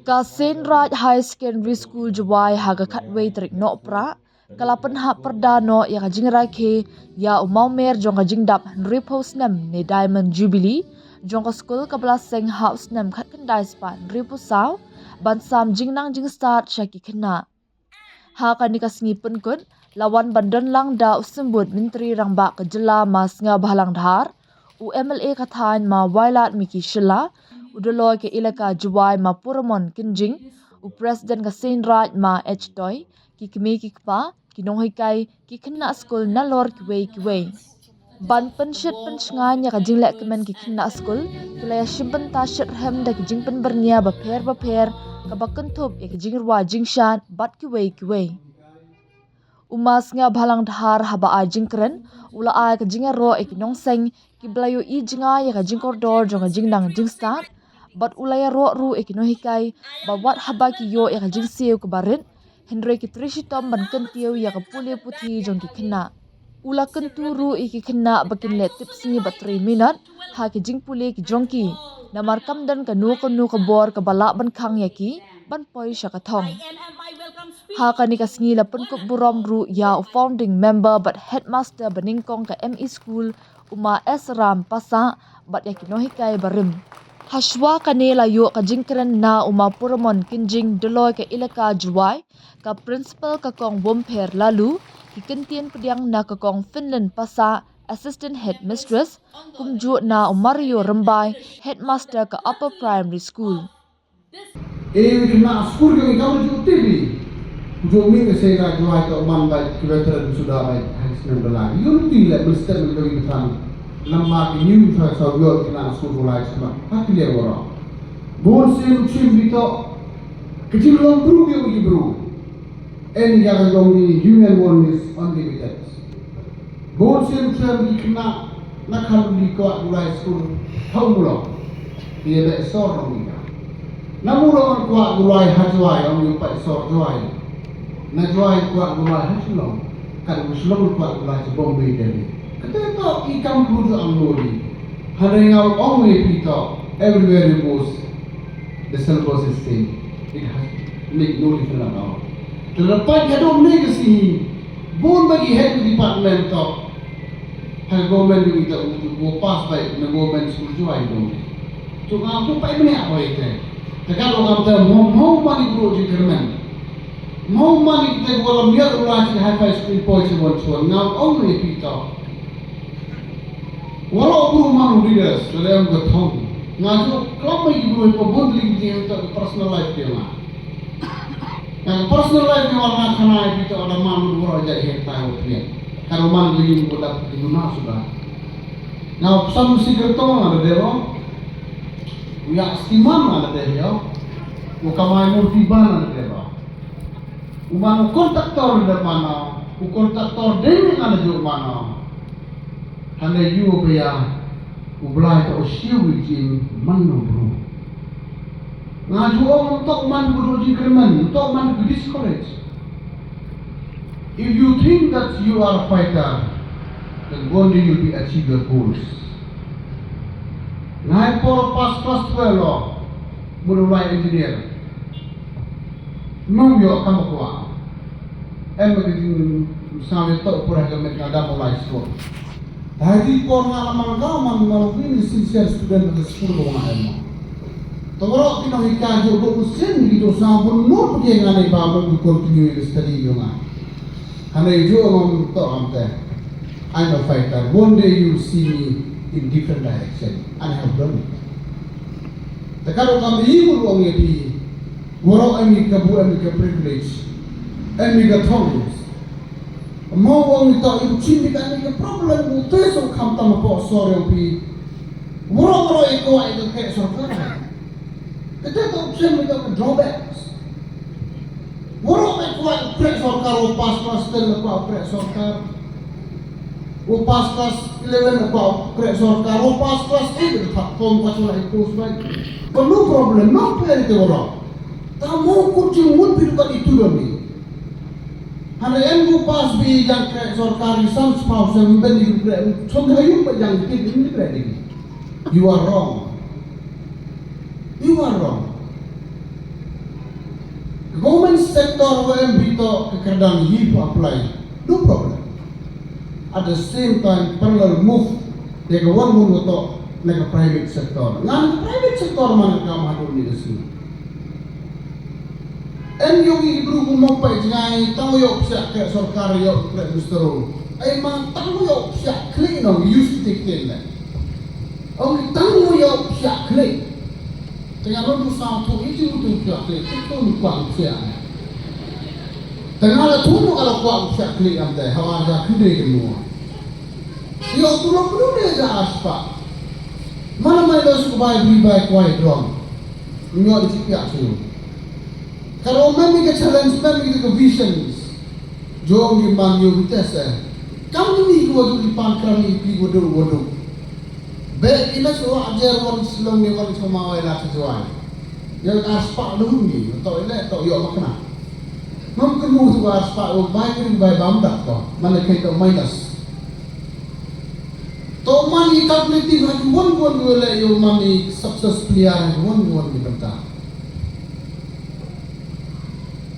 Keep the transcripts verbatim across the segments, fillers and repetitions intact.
Ka Saint Raj High Secondary School Jowai ha ka khatwei tarik Nohprah ka la pynhap pyrda noh ïa ka jingrakhe ïa u mawmer jong ka jingdap hynriewphew snem ne Diamond Jubilee jong ka skul kaba la seng ha u snem khatkhyndai spah hynriewphew saw ban sam jingnang jingstad sha ki khynnah. Ha kane ka sngi pynkut la wan ban don lang da u Symbud Myntri Rangbah ka jylla Ma Sniawbhalang Dhar, u M L A ka thaiñ Ma Wailadmiki Shylla, u Dolloi ka Elaka Jowai Ma Puramon Kynjing, u President ka Saint Raj Ma H Toi, ki kmie ki kpa, ki nonghikai, ki khynnah skul nalor kiwei kiwei. Ban pynshit pynshngaiñ ïa ka jingleh kmen ki khynnah skul, ki la ïa shim bynta shitrhem da ki jingpynbyrngia bapher bapher kaba kynthup ïa ki jingrwai jingshad bad kiwei kiwei. U Ma Sniawbhalang Dhar haba ai jingkren u la ai ka jingïaroh ïa ki nongseng kiba la ïohi jngai ïa ka jingkordor jong ka jingnang jingstad, bad u la ïaroh ruh ïa ki nonghikai ba wat haba ki ïoh ïa ka jingsiew kaba rit, hynrei ki trei shitom ban kyntiew ïa ka pule puthi jong ki khynnah. U la kyntu ruh ïa ki khynnah ba kin leh tip sngi bad trei minot ha ki jingpule ki jong ki, namar kam don kano kano ka bor kaba lah ban khang ïa ki ban poi sha ka thong. Ha kane ka sngi la pynkup burom ruh ïa u founding member bad headmaster banyngkong ka M E School, u Ma S Ram Passah, bad ïa ki nonghikai barim. Hashwa kane la ïoh ka jingkren na u Ma Puramon Kynjing, Dolloi ka Elaka Jowai, ka Principal ka Kong Wumpher Laloo, ki kyntien pdiang na ka Kong Finland Passah, Assistant Headmistress, kumjuh na u Mario Rymbai, Headmaster ka Upper Primary School. E wi khynnah skul jong i kam ju T V. Ju mi ka se ka Jowai to man bai ki veteran suda bai hai snem da lai. Yu ti le mesti men ka wi than. Lamba ki new sa sa wi khynnah skul ko lai sma. Ha ki le wara. Bon sim sim bi to. Ki jing long bru ki wi bru. En ya ka long ni human one is unlimited. Bun sien sien ki khynnah na Khanduli kwah gulai skul ha Umulong. Ïa beh sor nong ïa. Na Umulong kwah gulai ha Jowai, ong ïa pait sor Jowai. Na Jowai kwah gulai ha Shillong. Kat u Shillong kwah gulai ha Bombay Delhi. Kata to i kam bru ju ang lori. Hynrei nga ong ïa phi to, everywhere you goes, the syllabus is same. It has make no difference at all. Te lada peit haduh mynne ka sngi, bun ba ki head department to ha government jong ngi, to u pass bai na government school Jowai jong ngi. To nga to peit mynne ha oi te. Te ka dei ngam te mo mo mani bru jingkyrmen. Mo mani te ko lam ïa u la chi high five school poi chi wan chuan. Ngam ong ne pi to. Waroh bru man u leaders, lada em ka thong. Nga ju klam ïa ki bru, ko bun link jingïaseng ka personal life jong nga. Nga ka personal life jong nga, nga khana ïa phi to, lada man u waroh jait heh tai u phi. Ka ruh man link ko dap ki guna suda. Nga u psalm seeker to nga da dei ro. U ïa stiman nga da dei ro. U kamai murti ban nga da dei ro. U man u contractor da mano, u contractor dei ne nga la ju mano. Hane yu ba ïa u Blai ta u shiu wi jin man no bru. Nga ju ong tok man bru jingkyrmen, tok man ku discourage. If you think that you are a fighter, then one day you'll be achieve your goals. Ngai por pass class twelve lo, mulu lai engineer. Mung yo kam kwah. Em ka ding sa le to pura ka met na dam lai school. Dai di por nga la mang ka man nga win sincere student ka school ko nga em. To ro ki no hi ka jo do sin ki do sa bun no pye nga ne ba mo continue study yo nga. Hane jo ngam to am te. I'm a fighter. One day you'll see me in different direction. And I have done it. Te ka ro kam yi mo ong ye pi. Waroh em ka bu em ka privilege. Em ka thong. Mo ong to im chin ka em ka problem u te so kam tam po so re pi. Waroh waroh i ko ai ka ke so ka. Ka te to chen ka drawbacks. Waroh me kwah u krek sorkar, u pass class ten me kwah u krek sorkar. U pass class eleven me kwah u krek sorkar. U pass class eight me kwah form kwah sula i post bai. But no problem, no plan te waroh. Ta mo kut jing mut pi dukat itu dong ni. Hana em u pass bi jang krek sorkar i sam spau sem ben i krek. Chong hayu ba jang kit ni krek ni. You are wrong. You are wrong. Government sector wa em bito ka kyrdan hi pu apply. No problem. At the same time, parallel move, ya ka wan mun wato na ka private sector. Ngan ka private sector man ka ma hadu ni ka sini. Em yogi ibru ku mong pa jngai, tang yo psiak ke sorkar yo ke minister. Ai ma tang yo psiak klik no, use the thing. Ong tang yo psiak klik. Tengah lo tu sang tu, itu tu psiak klik, itu tu kuang psiak. Tengah lo tu lo kalau kuang psiak klik am te, hawa ja kude ke mua. Yo tu lo perlu dia ja aspa. Mana mai lo suka bai beri bai kuai drum. Nyo di sipiak sini. Kalau mem ka challenge, mem ka visions. Jong ki man yu bites eh. Kam ni ki wadu ki pan kram ni ki wadu wadu. Be ina so ajer wan silong ni wan sama wai la sejuai. Ya aspa lu ni to ile to yo makna. Mem kemu tu aspa u bai kering bai bam dak to. Mana kai to minus. To man i calculative ha ki wan wan wele yo man i success player ha ki wan wan ni benta.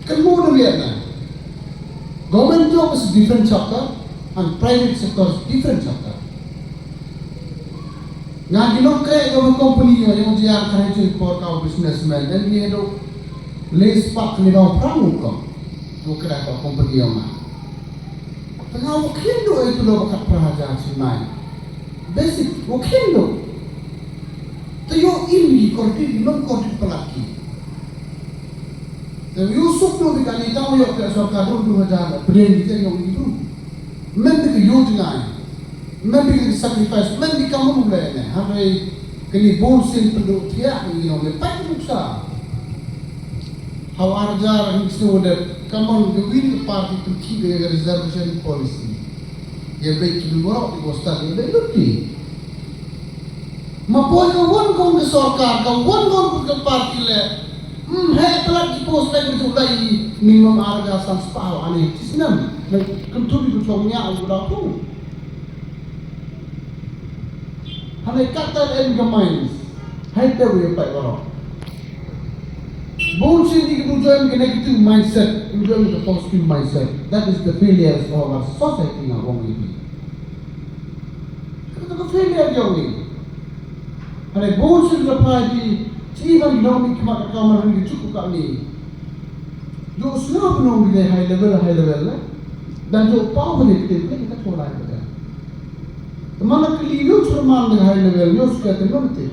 Kan mo da liat na. Government job is a different chapter and private sector is different chapter. Nga gi nok kre ko company yo yo dia kre tu por ka businessman dan dia do les pak ni ba prang ko. Ko kre ko company yo nga. Tengah wakil do itu lo bakat praja sinai. Basic wakil do. Te yo im gi korti, non korti pelaki. Te yo suk do di kali tau yo ke sorkar dua hajar, berian di te yo itu. Men di ke yo jngai. Men di ke sacrifice, men di kamu le ne. Hare kini bon sin penduk tiak ni yo le pat buksa. Hawar jar hin snu de kaman de win party to keep the reservation policy. Ye be ki waro di wasta de be luti. Ma poi ka wan kong ka sorkar, ka wan kong ka party le. Hmm, he telat ki post le ki tulai minimum arga san spah ane tisnam. Na kuntu di kutong nya udah tu. Hane kata en ka mines. Hai te we pai waro. Bun sien ki bu join ka negative mindset, bu join ka positive mindset. That is the failures of our society nga wong ini. Kata ka failure jong ini. Hane bun sien ka pai di chi ban dong ni kmat ka kamar ni chukup kami. Jo sngap nong di high level, high level la. Dan jo pau ni kita kita kita tolai kita. Mana kali yo cerman di high level yo suka tenong ti.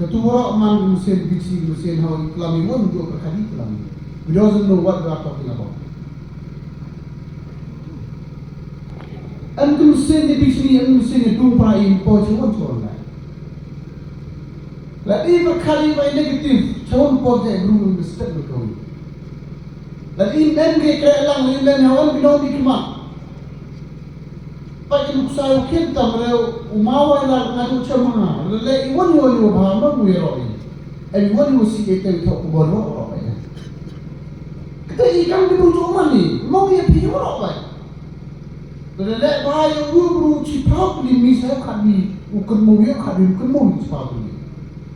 Ketua man mesin bisi mesin hau kelami won jo perkadi kelami. He doesn't know what we are talking about. An kum sin ni bisi ni an kum sin ni dung para in po chuan chuan la. La di perkadi by negative chuan po jai bru ni step ni kau. La di men ke kre lang ni men hawan bino di kmat. Pat ki nuksa u khin tam re u ma wai la nga tu chama. Le i wan wan u ba ma mu ro i. Ai wan u si e te to ku bo ro ro ya. Kata i kan ki tu tu mani mo ye pi ro ba. Le le ba ye u bru chi pau ni mi sa ka ni u kan mo ye ka ni u kan mo ni chi pau ni.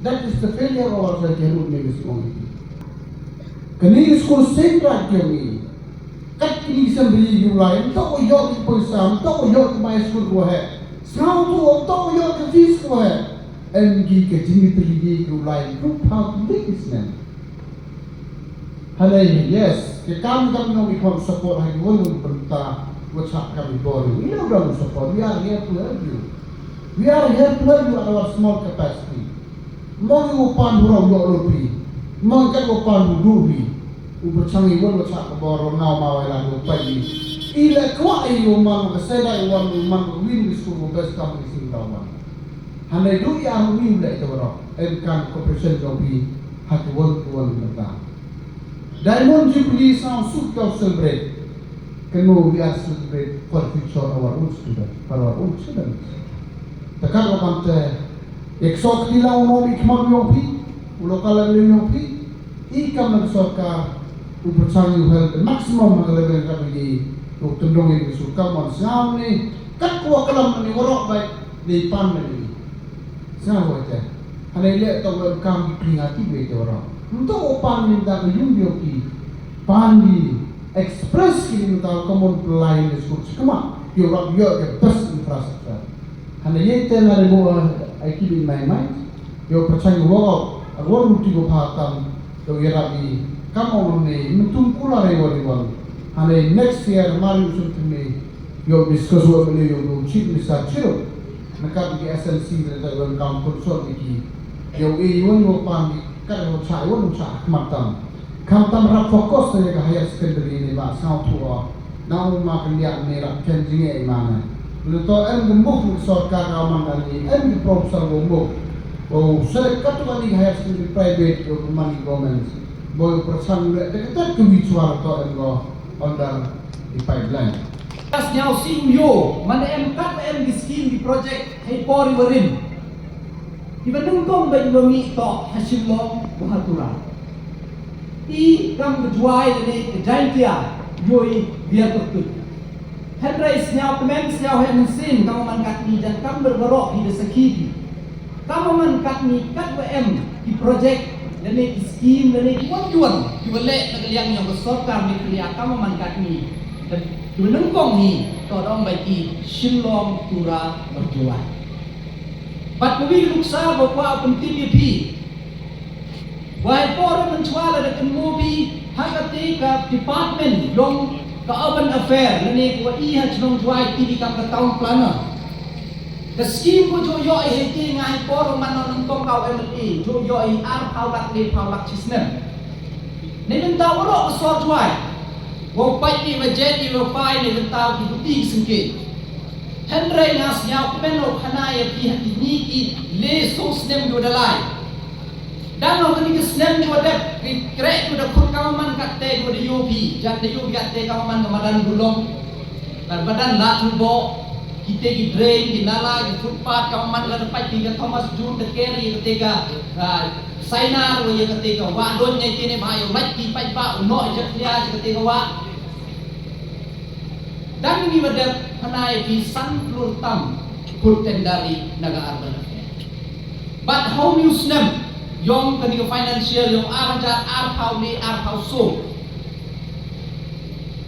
That is the failure of our society. Kani school same right ke ni. Kat kini ki sendiri yu lai, ym toh u ïoh ki poisa, ym toh u ïoh ki bai skul ko he. Sngewthuh, ym toh u ïoh ki fees ko he. Em ki ka jingitri ki yu lai, group how to make this name. Hale, yes, ki kam kam nong i khon support ha ki won won bynta, wat sa kam i bor, we don't support, we are here to help you. We are here to help you at our small capacity. Mo ngi u pan u rau ïoh lo pi. Mo ngi kat u pan u du pi. U pyrchang i won u chak ka bor u nau ma wai la u pai i. I le kwah i u man ka seda i wan u man u win di school u best company sing da wan. Hane du i ar u i u le i ta waro. Em kan cooperation jong pi ha ki won ki won ki da. Diamond Jubilee is now soon to celebrate. Can we are celebrate for the future of our own students, for our own children. Takat wa kante, ek sok ti la uno mi khmat yong pi, ulo kala yong pi, i kam na sorkar, u pyrchang u hel the maximum ha ka level ka bi u tendong i su kam wan sngam ni, kat wa kalam ni warok bai, ni pan ni. Sngam wa te. Hynrei leh to em kam ki pynïaid ki beit ïa u rap. Mynta u pan mynta ka yung ïoh ki pan ki express ki mynta ka mon pynlai ne skur chikma. Ïoh rap ïoh the best infrastructure. Hynrei ïa te na remo ai ki bin mai mai. Ïoh pyrchang ïoh walk out. Agwar muti ko pha tam. Ïoh ïa rap i kam ong ne myntum kula rei wan i wan. Hynrei next year mar yu sun tme. Ïoh discuss wa mene ïoh chief minister chirup. Nakat ki S M C da da wan kam consult ki. Ïoh e wan ïoh pan ki kat ïoh cha wan cha khmat tam. Kham tam rap focus ïa ka higher secondary ne ba sngewthuh. Na u ma kan ïa ne rap ken jing e ma ne. Mene to em ke muk ni sorkar ka man kan ni em ke professor go muk. Go select kat tu kan ni higher secondary private go man ni government. Bo pyrchang le de kat ke wi chuar to em go. Under the pipeline. Ka sñiaw sih u ïoh, man em kat em ki scheme ki project hei por i warim. Kiba nyngkong ba i wa mih toh ha Shillong wa ha Tura. I kam ka Jowai lane ka Jaintia ïoh i biar ka tut. Hynrei sñiaw kmen sñiaw heh mynsiem kam man katni jan kam ber baroh hi da sakhi hi. Kam man katni kat wa em ki project lane ki scheme lane ki wan ki wan ki wa leh na ka liang yong ka sorkar Meghalaya kam man katni. Ki wa nyngkong hi toh dong bai ki Shillong, Tura bad Jowai. Bad ka wi ka nuksa ba kwah pyntip ïa phi. Wai por mynchwa la da kynmaw phi ha kate ka department yong ka urban affair lane ka wa i ha chnong Jowai ki bi kam ka town planner. Ka scheme ko jo ïoh i hei te ngai por man non tong ka M L A jo ïoh i ar phaw lak le phaw lak chi snem. Ne bynta waroh ka sor Jowai. Wa pait ni wa jet ni wa pai ne bynta ki buti ki sengke. Hynrei nga sñiaw kmen u khana ïa phi ha kini ki le so snem ki wa da lai. Dang nong kani ki snem ki wa dep ki kreh ki wa da khut ka man katte ki wa da ïoh phi jan da ïoh phi katte ka man ka madan Bulong. Ka madan la tu bo kite ki drain ki nala ki footpath ka man la da pait ki ka Thomas June da ker ïa kate ka Sainar wa ïa kate ka wa don ïa kine ba ïa lait ki pait ba u noh ïa kate ka wa. Dang ni ba dep pynai ki san klur tam pur tendari na ka urban affair. Bad how many snem yong kani ka financial yong ar hajar ar phaw ni ar phaw so.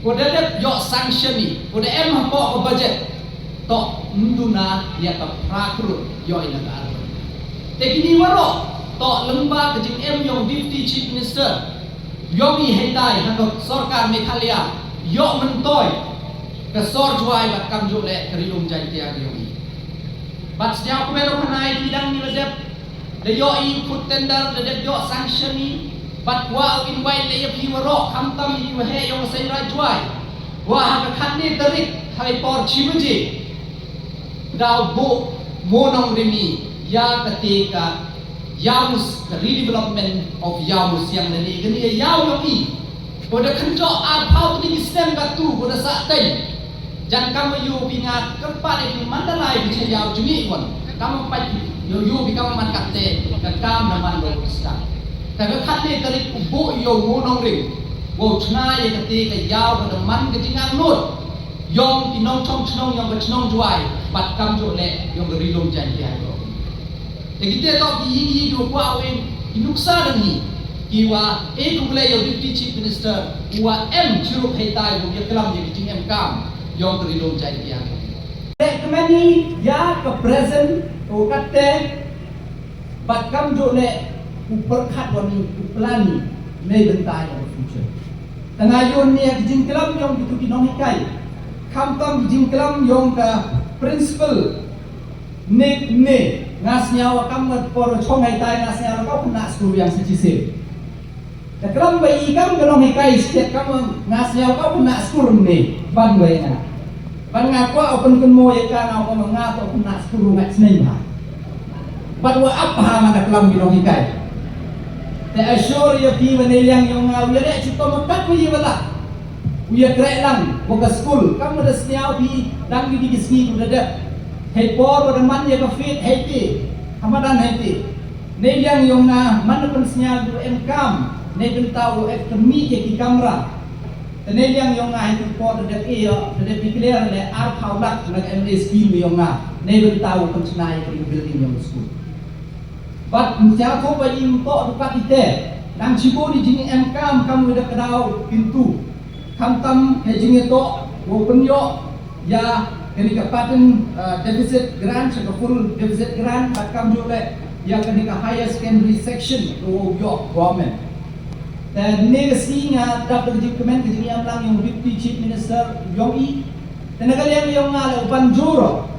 Ko da dep ïoh sanction ni, ko da em hapoh ka budget. Toh mduna ïa ka phra klur ïoh ina ka urban. Te kini waroh toh lengba ka jingem yong Deputy Chief Minister. Yong i heitai ha ka sorkar Meghalaya ïoh myntoi ka sor Jowai bad kam juh leh ka Ri Lum Jaintia ka yong i. Bad sñiaw kmen u khana i dang ni ba dep da ïoh i put tender da dep ïoh sanction i bad wa u invite leh ïa phi waroh khamtam i wa heh yong ka Seiñ Raij Jowai. Wa ha ka khatne tarik ha i por chi baje. Daw buh mo nongrim i ïa kate ka Yaw Mus, ka redevelopment of Yaw Museang lane kani ka Yaw Yong I. Ko da kynjoh ar phaw tylli ki snem ka tu ko da sah teng. Jan kam ïoh bi nga kyrpad ïa ki man da lai ki cha Yaw jong i wan. Kam pat ïoh ïoh bi kam man katte ka kam da man do sta. Ka ka khatne tarik u buh ïoh mo nongrim. Wow chna ïa kate ka Yaw ko da man ka jingangnud. Yong ki nongchong chnong yong ka chnong Jowai bad kam juh leh yong ka Ri Lum Jaintia. Te kita toh ki ïing ïing ki wa kwah wei ki nuksa dang hi ki wa e khublei ïa u Deputy Chief Minister u wa em chirup heitai u ïa klam ïa ki jingem kam yong ka Ri Lum Jaintia. Te kmani ïa ka present u katte bad kam juh leh u pyrkhat wa ni u plan ni nei bynta ïa ka future. Tanga yun ni ïa ki jingklam yong ki tu ki nonghikai. Khamtam ki jingklam yong ka principal. Nik ne nga sñiaw kam nga por chong hai tai nga sñiaw ka pun na skur yang sa chisir. Ka klam ba i kam ka nonghikai stet kam nga sñiaw ka pun na skur ne ban wei na. Ban nga kwah open kun mo ïa ka nga ko nga to pun na skur nga chneng ba. Ban wa ap ha nga da klam ki nonghikai. Te assure ïa phi ba ne liang yong nga u ïa leh chuto ma kat u ïa ba la. U ïa kreh lang wa ka skul kam da sñiaw phi dang ki ki sngi u da dep. Hei por wa da man ïa ka fit hei ti. Hamadan hei ti. Nei liang yong nga man da pynsñiaw du em kam. Nei bynta u ek kyrmi ïa ki kamra. Te nei liang yong nga hei tu por da dep ïa da dep declare le ar phaw lak na ka M L A scheme yong nga. Nei bynta u pynsñiaw ïa ki building yong ka skul. Bad ngi sngewthuh ba i ym toh du kat ite, nang shibun i jingem kam kam ïa ka daw kyntu. Khamtam ka jingïatoh wow pynïoh ïa kane ka pattern, uh, deficit grant sha ka full deficit grant, bad kamjooh leh ïa kane ka higher secondary section ka wow ïoh government. Te ne ka sngi nga dap da ka jingkmen ka jingïalang ïa u Deputy Chief Minister yong i. Te na ka liang yong nga leh u ban jur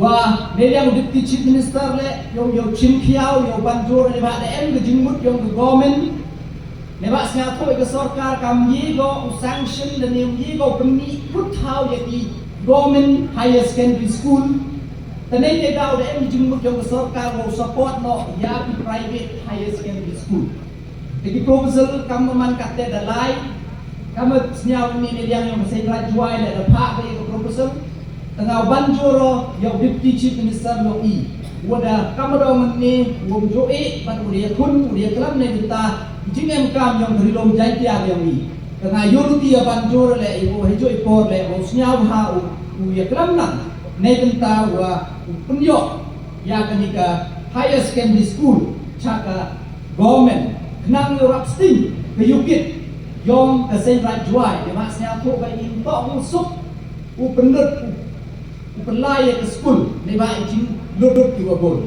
wa ne liang u Deputy Chief Minister leh yong yow chim khiaw yow ban jur ne ba da em ka jingmut yong ka government. Ne ba sngewthuh ka sorkar kam ye go u sanction da ne ye go pynmih put thaw ïa ki government higher secondary school. Te ne te daw da em ka jingmut yong ka sorkar wow support noh ïa ki private higher secondary school. Te ki proposal kam man katte da lai, kam sngewthuh ne ne liang yong ka Seiñ Raij Jowai leh da phah ka proposal. Te nga ban jur ïa u Deputy Chief Minister yong i. Wa da kam da ong ne, wa ym ju e, bad u da ïakhun, u da ïaklam ne bynta jingem kam yong ka Ri Lum Jaiñtia yong i. Te nga ïoh ruti ïa ban jur leh, i wa hijrong i por leh, wa sngewbha u, u ïaklam lang ne bynta wa u pynïoh ïa kane ka higher secondary school sha ka government, khnang ïa u rap sting ka ïukit yong ka Seiñ Raij Jowai, ne ba sngewthuh ba i ym toh u suk u pynlut u, u pynlai ïa ka school ne ba i jinglut lut ki wa bun.